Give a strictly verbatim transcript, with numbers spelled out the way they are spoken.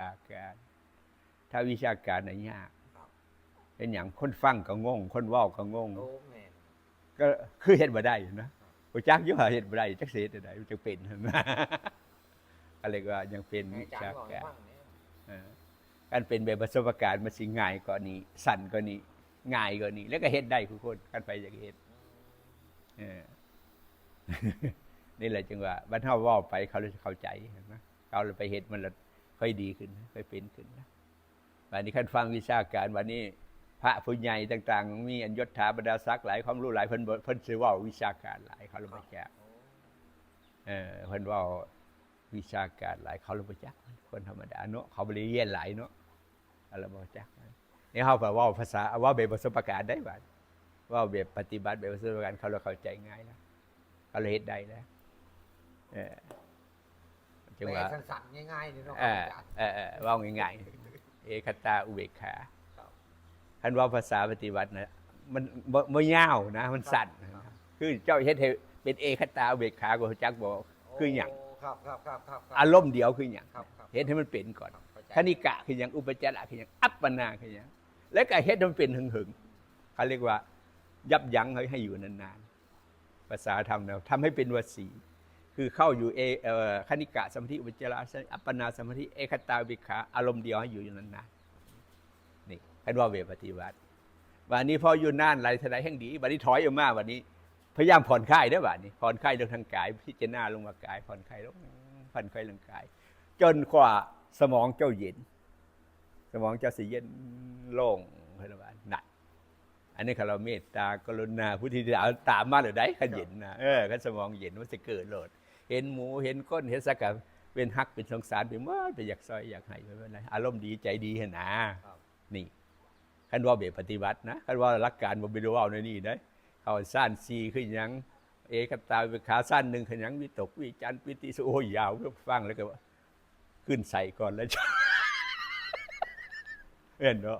าการ ถ้าวิชาการน่ะยาก ครับ เป็นหยังคนฟังก็งง คนเว้าก็งง โอ้แม่น ก็คือเฮ็ดบ่ได้อยู่นะบ่จักอยู่ว่าเฮ็ดบ่ได้จักสิเฮ็ดจั่งใดมันจังเป็น ก็เลยว่ายังเป็น ให้ วิ อาจาร ชา ย์บอกให้ การ ฟังเนี่ย เออการเป็นแบบประสบการณ์มันสิง่ายกว่านี้ สั้นกว่านี้ ง่ายกว่านี้ แล้วก็เฮ็ดได้ทุกคน คันไปอยากเฮ็ด เออ นี่แหละจังว่าบัดเฮาเว้าไปเขาเลยเข้าใจนะ เขาเลยไปเฮ็ดมันละค่อยดีขึ้น ค่อยเป็นขึ้นนะ บัดนี้คันฟังวิชาการ บัดนี้พระผู้ใหญ่ต่างๆ มีอันยศถาบรรดาศักดิ์หลาย ความรู้หลาย เพิ่นบ่ เพิ่นสิเว้าวิชาการหลาย เขาเลยบ่จัก เออ เพิ่นเว้าวิชาการหลาย เขาเลยบ่จัก คนธรรมดาเนาะ เขาบ่ได้เรียนหลายเนาะ เขาเลยบ่จัก นี่เฮาไปเว้าภาษา เว้าแบบประสบการณ์ได้บัด เว้าแบบปฏิบัติแบบประสบการณ์ เขาเลยเข้าใจง่ายแล้ว เขาเลยเฮ็ดได้แล้ว เออ จัง แปล ว่า สั้นๆง่ายๆเลยเนาะ เออ อาจารย์ เออเออเว้าง่ายๆ เอคตาอุเบกขา ครับ คันเว้าภาษาปฏิบัตินะ มันบ่บ่ยาวนะ มันสั้น ครับ คือเจ้าเฮ็ดให้เป็นเอคตาอุเบกขา ก็รู้จักบ่ คือหยัง โครับครับครับครับครับ อารมณ์เดียวคือหยัง ครับครับ เฮ็ดให้มันเป็นก่อน ครับเข้าใจ คณิกะคือหยัง อุปจาระคือหยัง อัปปนาคือหยัง แล้วก็เฮ็ดให้มันเป็นหึงๆ เขาเรียกว่า ยับยั้งให้ให้อยู่นานๆ ภาษาธรรมนะ ทำให้เป็นวสี คือเข้าอยู่เอ เอ่อ คณิกะสมาธิ อุปจาระสมาธิ อัปปนาสมาธิ เอคตาอุเบกขา อารมณ์เดียวให้อยู่อยู่นานๆ นี่ คันเว้าแบบปฏิบัติ บัดนี้พออยู่นานหลายเท่าใดแห่งดี บัดนี้ถอยออกมา บัดนี้พยายามผ่อนคลายเด้อ บัดนี้ผ่อนคลายเรื่องทางกาย พิจารณาลงมากาย ผ่อนคลายลง ผ่อนคลายเรื่องกาย จนกว่าสมองเจ้าเย็น สมองเจ้าสิเย็นโล่ง เพิ่นว่านั่น อันนี้คันเฮาเมตตากรุณา พุทธิยาตามมาแล้วได้ คันเย็นนะ เออ คันสมองเย็นมันสิเกิดโลด เห็นหมู่ เห็นคน เห็นสัตว์ก็เป็นฮัก เป็นสงสาร ไปหมด ไปอยากซ่อย อยากให้ บ่เป็นไร อารมณ์ดี ใจดีหั้นนะ ครับ นี่ คันเว้าแบบปฏิบัตินะ คันเว้าหลักการบ่แม่นเว้าในนี้เด้ เข้าฌานสี่คือหยัง เอคตาอุเบกขา ฌานหนึ่งคือหยัง วิตก วิจาร ปีติสุข โอ้ย ยาว ฟังแล้วก็ขึ้นใส่ก่อนแล้ว เห็นบ่